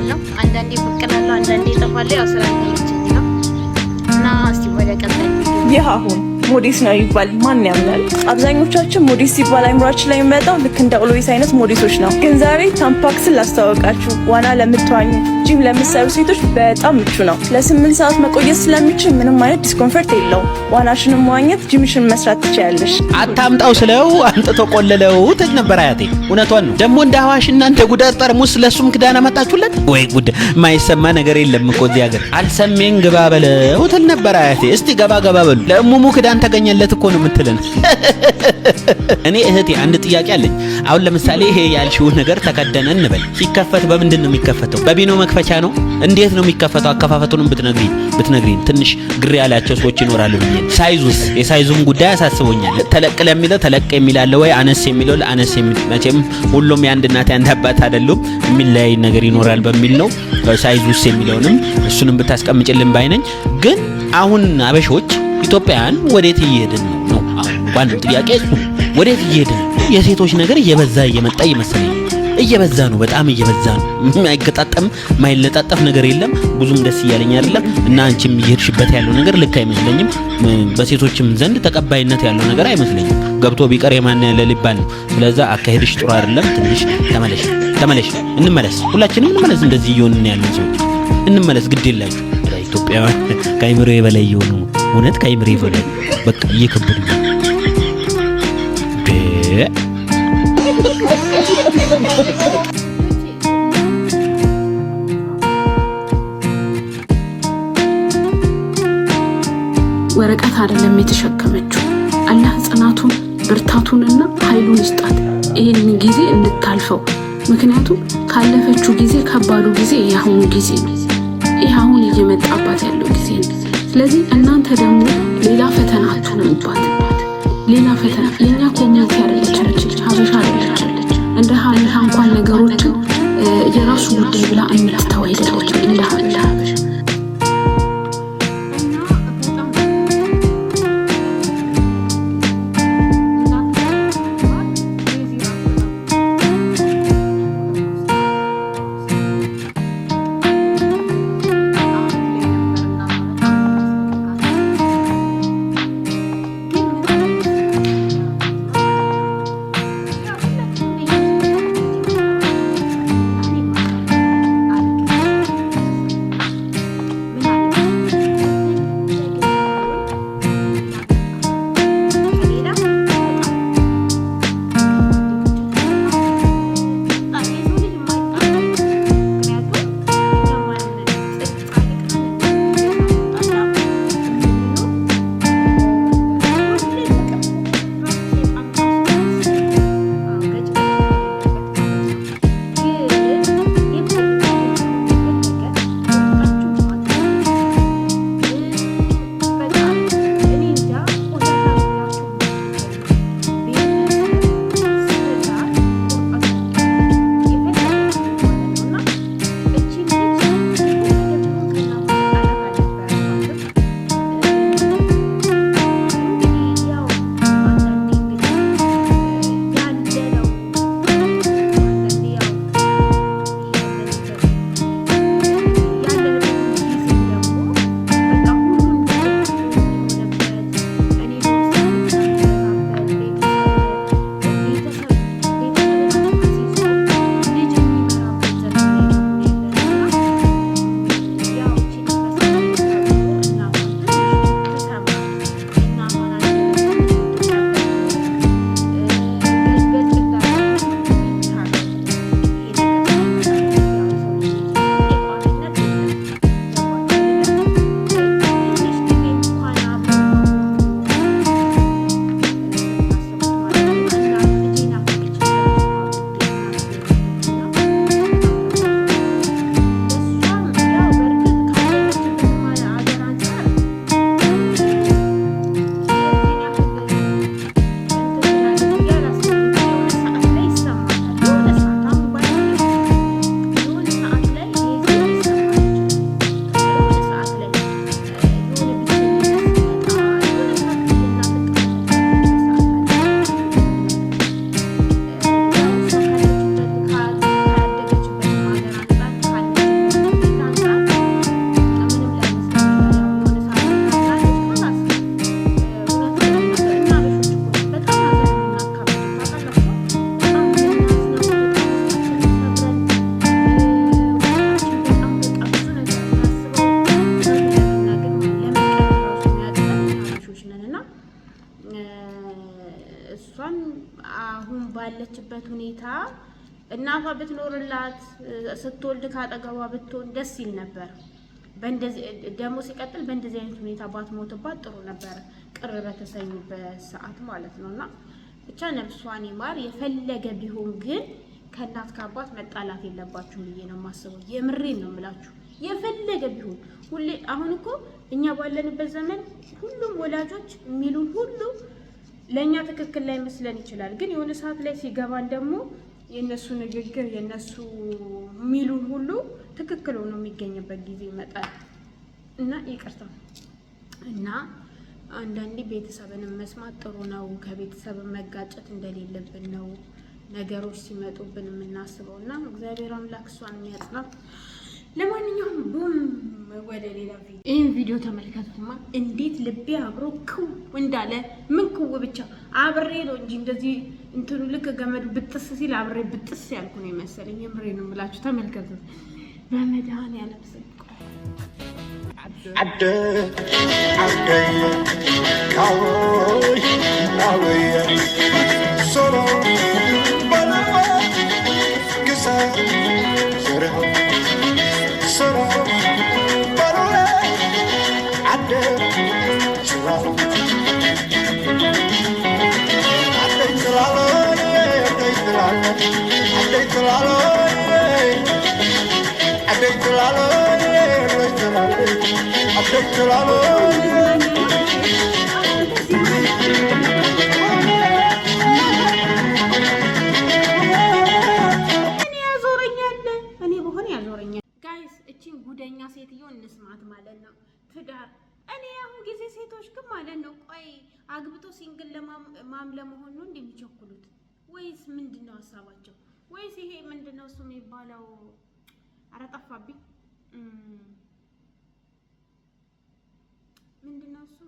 እጠፋለሁ። አንዳንዴ ብቅ እላለሁ፣ አንዳንዴ እጠፋለሁ። ያው ስላልተመቸኝ ነው እና እስቲ ወደ ቀጣይ ይህ አሁን ሞዴስ ነው ይባል ማን ያምናል? አብዛኞቻችን ሞዴስ ሲባል አይምሯችን ላይ የሚመጣው ልክ እንደ ኦልዌይስ አይነት ሞዴሶች ነው። ግን ዛሬ ታምፓክስን ላስተዋወቃችሁ። ዋና ለምትዋኙ፣ ጂም ለምትሰሩ ሴቶች በጣም ምቹ ነው። ለ8 ሰዓት መቆየት ስለሚችል ምንም አይነት discomfort የለውም። ዋናሽንም መዋኘት፣ ጂምሽን መስራት ትችያለሽ። አታምጣው ስለው አምጥቶ ቆለለው ትል ነበር አያቴ። እውነቷን ነው። ደግሞ እንደ አዋሽና እንደ ጉዳር ጠርሙስ ለሱም ክዳን አመጣችሁለት ወይ ጉድ! የማይሰማ ነገር የለም እኮ እዚህ ሀገር። አልሰሜን ግባ በለው ትል ነበር አያቴ። እስቲ ገባ ገባ በሉ። ለእሙሙ ክዳን ተገኘለት እኮ ነው የምትለን። እኔ እህቴ አንድ ጥያቄ አለኝ። አሁን ለምሳሌ ይሄ ያልሽው ነገር ተከደነ እንበል፣ ሲከፈት በምንድን ነው የሚከፈተው? በቢኖ መክፈቻ ነው? እንዴት ነው የሚከፈተው? አከፋፈቱንም ብትነግሪን ትንሽ ግር ያላቸው ሰዎች ይኖራሉ ብዬ። Size ኡስ፣ የ size ኡም ጉዳይ አሳስቦኛል። ተለቅ ለሚለው ተለቅ የሚላለ ወይ አነስ የሚለው አነስ የሚል፣ መቼም ሁሉም የአንድ እናት የአንድ አባት አይደሉም፣ የሚለያይ ነገር ይኖራል በሚል ነው። Size ኡስ የሚለውንም እሱንም ብታስቀምጭልን ባይነኝ። ግን አሁን አበሾች ኢትዮጵያውያን ወዴት እየሄድን ነው ነው አሁን ዋናው ጥያቄ እሱ ነው። ወዴት እየሄድን ነው? የሴቶች ነገር እየበዛ እየመጣ ይመስለኛል። እየበዛ ነው፣ በጣም እየበዛ ነው። የማይገጣጠም የማይለጣጠፍ ነገር የለም። ብዙም ደስ እያለኝ አይደለም። እና አንቺም እየሄድሽበት ያለው ነገር ልክ አይመስለኝም። በሴቶችም ዘንድ ተቀባይነት ያለው ነገር አይመስለኝም። ገብቶ ቢቀር የማን ያለ ሊባል ነው። ስለዛ አካሄድሽ ጥሩ አይደለም። ትንሽ ተመለሽ፣ ተመለሽ፣ እንመለስ፣ ሁላችንም እንመለስ። እንደዚህ እየሆንን ያለን ሰዎች እንመለስ። ግድ የላችሁ ኢትዮጵያውያን ከአይምሮ የበላይ የሆኑ፣ እውነት ከአይምሮ የበላይ በቃ እየከበዱ ነው። እንዴ! ወረቀት አይደለም የተሸከመችው። አላህ ጽናቱን ብርታቱንና ኃይሉን ይስጣት ይህን ጊዜ እንድታልፈው። ምክንያቱም ካለፈችው ጊዜ ከባዱ ጊዜ የአሁኑ ጊዜ ነው። ይህ አሁን እየመጣባት ያለው ጊዜ ነው። ስለዚህ እናንተ ደግሞ ሌላ ፈተና አትሆኑባት። ሌላ ፈተና። የእኛ community አይደለችም፣ ሀበሻ አይደለችም። እንደ ሀበሻ እንኳን ነገሮችን የራሱ ጉዳይ ብላ የምትተው አይደለችም እንደ ሀበሻ። እና በጣም አሁን ባለችበት ሁኔታ እናቷ ብትኖርላት ስትወልድ ካጠገቧ ብትሆን ደስ ይል ነበር። በእንደዚህ ደግሞ ሲቀጥል በእንደዚህ አይነት ሁኔታ ባትሞትባት ጥሩ ነበር፣ ቅር በተሰኙበት ሰዓት ማለት ነው። እና ብቻ ነፍሷን ይማር። የፈለገ ቢሆን ግን ከእናት ከአባት መጣላት የለባችሁም ብዬ ነው የማስበው። የምሬን ነው የምላችሁ። የፈለገ ቢሆን ሁሌ አሁን እኮ እኛ ባለንበት ዘመን ሁሉም ወላጆች የሚሉን ሁሉ ለእኛ ትክክል ላይ መስለን ይችላል። ግን የሆነ ሰዓት ላይ ሲገባን ደግሞ የእነሱ ንግግር የእነሱ የሚሉን ሁሉ ትክክል ሆኖ የሚገኝበት ጊዜ ይመጣል። እና ይቅርታ እና አንዳንዴ ቤተሰብንም መስማት ጥሩ ነው። ከቤተሰብ መጋጨት እንደሌለብን ነው ነገሮች ሲመጡብን የምናስበው። እና እግዚአብሔር አምላክ እሷን የሚያጽናት። ለማንኛውም ቡም ወደ ሌላ ቪዲዮ። ይህን ቪዲዮ ተመልከቱትማ እንዴት ልቤ አብሮ ክው እንዳለ። ምን ክው ብቻ አብሬ ነው እንጂ እንደዚህ እንትኑ ልክ ገመዱ ብጥስ ሲል አብሬ ብጥስ ያልኩ ነው የመሰለኝ። የምሬ ነው የምላችሁ። ተመልከቱት በመድኃኒዓለም ስም። እኔ ያዞረኛል። እኔ በሆነ ያዞረኛል። Guys፣ እቺን ጉደኛ ሴትዮ እንስማት ማለት ነው። ትዳር እኔ አሁን ጊዜ ሴቶች ግን ማለት ነው፣ ቆይ አግብቶ single mom ለመሆን ነው እንደሚቸኩሉት ወይስ ምንድን ነው ሀሳባቸው? ወይስ ይሄ ምንድን ነው እሱ የሚባለው? ኧረ ጠፋብኝ። ምንድን ነው እሱ?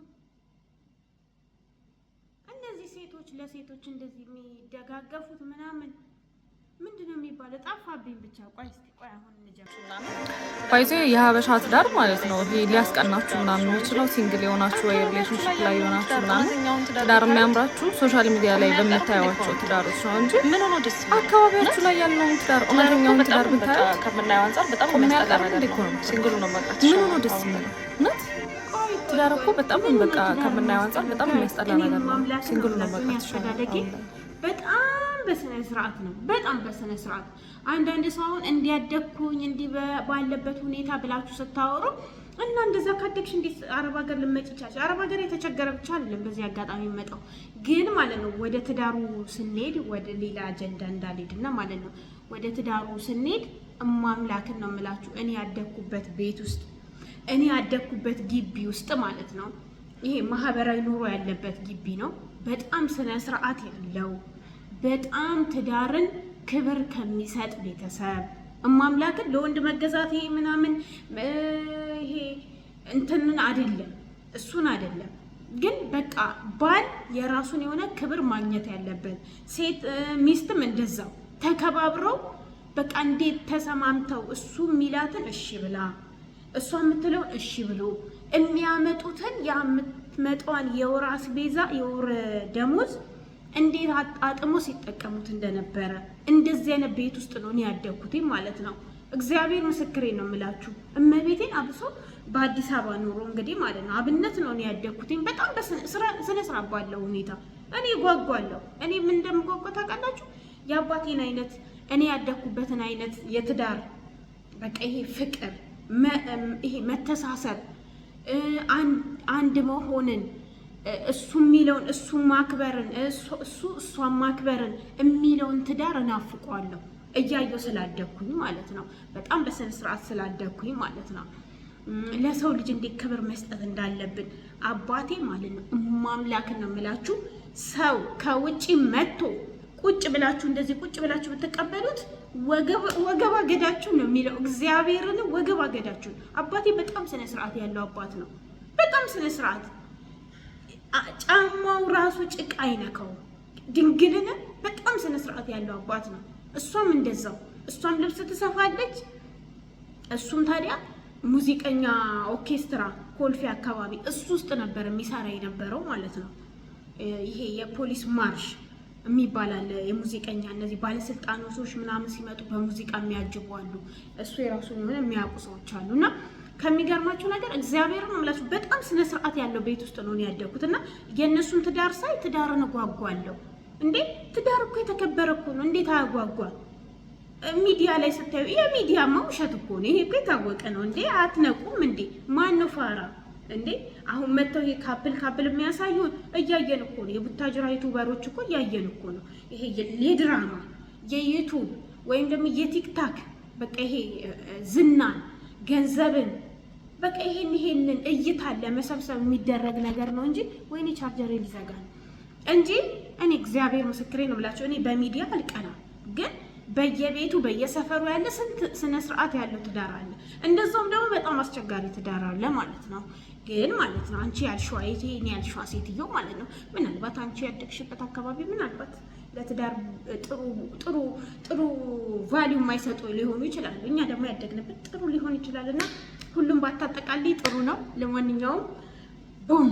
እነዚህ ሴቶች ለሴቶች እንደዚህ የሚደጋገፉት ምናምን ምንድን ነው የሚባለው? ጠፋብኝ። ብቻ ቆይ እስኪ ቆይ አሁን እንጀምር። By the way የሀበሻ ትዳር ማለት ነው፣ ይሄ ሊያስቀናችሁ ምናምን የሚችለው single የሆናችሁ ወይ relationship ላይ የሆናችሁ ምናምን ትዳር የሚያምራችሁ social media ላይ በምታዩዋቸው ትዳሮች ነው እንጂ አካባቢያችሁ ላይ ያለውን ትዳር፣ እውነተኛውን ትዳር ብታዩት ከምናየው አንጻር በጣም የሚያስጠላ የሚያስጠላ ነገር እኮ ነው። ነው። Single ኡ ነው መቅረት ምን ሆኖ ደስ የሚለው? እውነት ትዳር እኮ በጣም በቃ ከምናየው አንጻር በጣም የሚያስጠላ ነገር ነው። Single ኡ ነው መቅረት ይሻላል። አስተዳደጌ አሁን ላይ። በጣም በስነ ስርዓት ነው። በጣም በስነ ስርዓት። አንዳንድ ሰው አሁን እንዲያደግኩኝ እንዲህ ባለበት ሁኔታ ብላችሁ ስታወሩ እና እንደዛ ካደግሽ እንዴት አረብ ሀገር ልመጭ ይቻልሽ? አረብ ሀገር የተቸገረ ብቻ አይደለም። በዚህ አጋጣሚ የሚመጣው ግን ማለት ነው ወደ ትዳሩ ስንሄድ ወደ ሌላ አጀንዳ እንዳልሄድና ማለት ነው፣ ወደ ትዳሩ ስንሄድ እማምላክን ነው የምላችሁ፣ እኔ ያደግኩበት ቤት ውስጥ፣ እኔ ያደግኩበት ግቢ ውስጥ ማለት ነው፣ ይሄ ማህበራዊ ኑሮ ያለበት ግቢ ነው። በጣም ስነ ስርዓት ያለው፣ በጣም ትዳርን ክብር ከሚሰጥ ቤተሰብ፣ እማምላክን ለወንድ መገዛት ይሄ ምናምን ይሄ እንትንን አይደለም፣ እሱን አይደለም። ግን በቃ ባል የራሱን የሆነ ክብር ማግኘት ያለበት፣ ሴት ሚስትም እንደዛው ተከባብረው በቃ እንዴት ተሰማምተው እሱ የሚላትን እሺ ብላ እሷ የምትለውን እሺ ብሎ የሚያመጡትን የምትመጣዋን የወር አስቤዛ፣ የወር ደሞዝ እንዴት አጣጥሞ ሲጠቀሙት እንደነበረ እንደዚህ አይነት ቤት ውስጥ ነው እኔ ያደግኩት ማለት ነው። እግዚአብሔር ምስክሬ ነው የምላችሁ። እመቤቴን አብሶ በአዲስ አበባ ኑሮ እንግዲህ ማለት ነው አብነት ነው እኔ ያደግኩት በጣም በስነ ስርዓት ባለው ሁኔታ። እኔ ጓጓለሁ። እኔ ምን እንደምጓጓ ታውቃላችሁ? የአባቴን አይነት፣ እኔ ያደግኩበትን አይነት የትዳር በቃ ይሄ ፍቅር፣ ይሄ መተሳሰብ፣ አንድ መሆንን፣ እሱ የሚለውን እሱ ማክበርን፣ እሱ እሷን ማክበርን የሚለውን ትዳር እናፍቋለሁ። እያየው ስላደግኩኝ ማለት ነው። በጣም በስነ ስርዓት ስላደግኩኝ ማለት ነው። ለሰው ልጅ እንዴት ክብር መስጠት እንዳለብን አባቴ ማለት ነው እማምላክን ነው የምላችሁ። ሰው ከውጪ መጥቶ ቁጭ ብላችሁ እንደዚህ ቁጭ ብላችሁ ብትቀበሉት ወገብ አገዳችሁ ነው የሚለው። እግዚአብሔርን ወገብ አገዳችሁ። አባቴ በጣም ስነ ስርዓት ያለው አባት ነው። በጣም ስነ ስርዓት፣ ጫማው ራሱ ጭቃ አይነካውም። ድንግልን በጣም ስነ ስርዓት ያለው አባት ነው። እሷም እንደዛው፣ እሷም ልብስ ትሰፋለች። እሱም ታዲያ ሙዚቀኛ ኦርኬስትራ ኮልፌ አካባቢ እሱ ውስጥ ነበር የሚሰራ የነበረው ማለት ነው። ይሄ የፖሊስ ማርሽ የሚባል አለ፣ የሙዚቀኛ እነዚህ ባለስልጣኖች ምናምን ሲመጡ በሙዚቃ የሚያጅቡ አሉ። እሱ የራሱን የሆነ የሚያውቁ ሰዎች አሉ። እና ከሚገርማችሁ ነገር እግዚአብሔርን ነው የምላችሁ በጣም ስነ ስርዓት ያለው ቤት ውስጥ ነው ያደግኩት። እና የእነሱን ትዳር ሳይ ትዳርን እጓጓለሁ። እንዴ፣ ትዳር እኮ የተከበረ እኮ ነው። እንዴት አያጓጓል? ሚዲያ ላይ ስታዩ የሚዲያማ ውሸት እኮ ነው። ይሄ እኮ የታወቀ ነው። እንዴ፣ አትነቁም እንዴ? ማን ነው ፋራ እንዴ? አሁን መጥተው ይሄ couple couple የሚያሳዩን እያየን እኮ ነው። የቡታጅራ YouTuber ኦች እኮ እያየን እኮ ነው። ይሄ የድራማ የ YouTube ወይም ደግሞ የ TikTok በቃ ይሄ ዝናን፣ ገንዘብን፣ በቃ ይሄንን እይታን ለመሰብሰብ የሚደረግ ነገር ነው እንጂ፣ ወይኔ ቻርጀሬ ሊዘጋ ነው እንጂ፣ እኔ እግዚአብሔር ምስክሬ ነው ብላቸው እኔ በሚዲያ አልቀናም፣ ግን በየቤቱ በየሰፈሩ ያለ ስንት ስነ ስርዓት ያለው ትዳር አለ። እንደዛውም ደግሞ በጣም አስቸጋሪ ትዳር አለ ማለት ነው። ግን ማለት ነው አንቺ ያልሽዋ እኔ ያልሽዋ ሴትዮ ማለት ነው፣ ምናልባት አንቺ ያደግሽበት አካባቢ ምናልባት ለትዳር ጥሩ ጥሩ ጥሩ value የማይሰጡ ሊሆኑ ይችላሉ። እኛ ደግሞ ያደግንበት ጥሩ ሊሆን ይችላል እና ሁሉም ባታጠቃልይ ጥሩ ነው። ለማንኛውም boom።